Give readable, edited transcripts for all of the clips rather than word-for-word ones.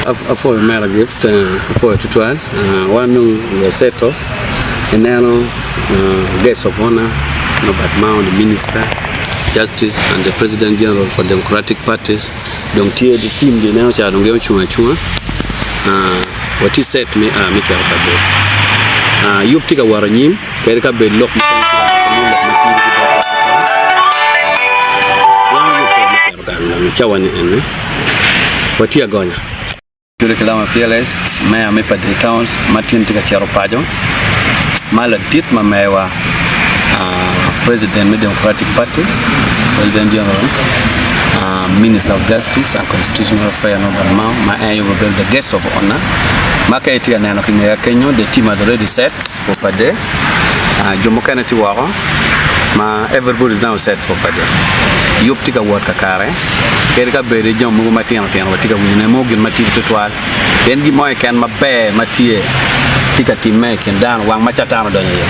Apwoyo omera Gift, apwoyo tutwal. Wan dong we are set off ineno guest of honor Norbert Mao the minister justice and the president general for democratic parties dong tye di team di ineno ca dong gin ocung acunga watye set me a me cito ka bedo. Yub tye ka wot anyim kadi ka bed lok mukene tye ka loko nongo lok matidi ki bot wan oyubbe me cito gang dong i cawa ni eni watye agonya. Julie Kilama Fearless, Meya me Padee Town ma tin tye ka cito paco ma ladit ma mewa President me Democratic Party, President General, Minister of Justice and Constitutional Affairs Norbert Mao ma en aye obedo the guest of honor ma ka itye ka neno ki ngega kenyo the team has already set for Padee jo mukene tye woko ma everybody is now set for Padee yub tye ka wot kakare. Kadi ka bed jo mogo matino tino watye ka winyone mo gin matidi tutwal, pien gin mo keken maber ma tye tye ka timme i kin dano wang ma Catan odonyo iye.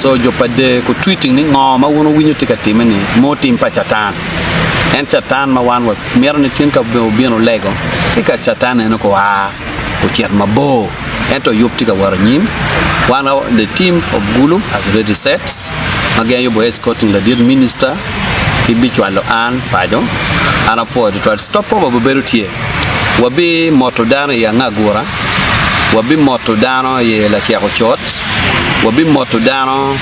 So jo pa der ku tweeting ni ngo ma wun wuwinyo tye ka timme ni mo tim pa Catan. En Catan ma wan wamito ni tin ka obino lego ki ka Catan eno ko aa ocit mabor ento yub tye ka wot anyim. Wan the team of Gulu has already set ma gin yubo escorting ladit minister ki bicwalo an paco. An apwoyo tutwal. Stop over obibedo tye. Wabimoto dano i Angagura, wabimoto dano i Lacek Ocot, wabimoto dano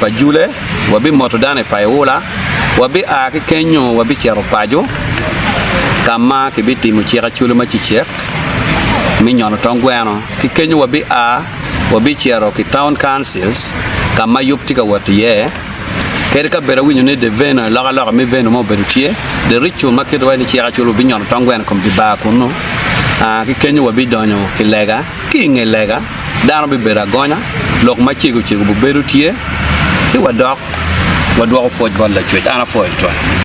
pa Jule, wabimoto dano i Paiwula, wabia ki kenyo wabicito paco ka ma kibitimo cik acwalo ma cicek me nyono tong gweno. Ki kenyo wabia wabicito ki town councils ka ma yub tye ka wot iye. Kadi ka bed awinyo ni the venue, alokaloka me venue mo obedo tye, the ritual ma kite waci ni cik acul wabinyono tong gweno i kom dye bar kunnu, ki kenyo wabidonyo ki lega, ki i nge lega dano bibedo agonya, lok macego cego bibedo tye, ci wadok wadwoko pwoc bot Lacwec. An apwoyo tutwal.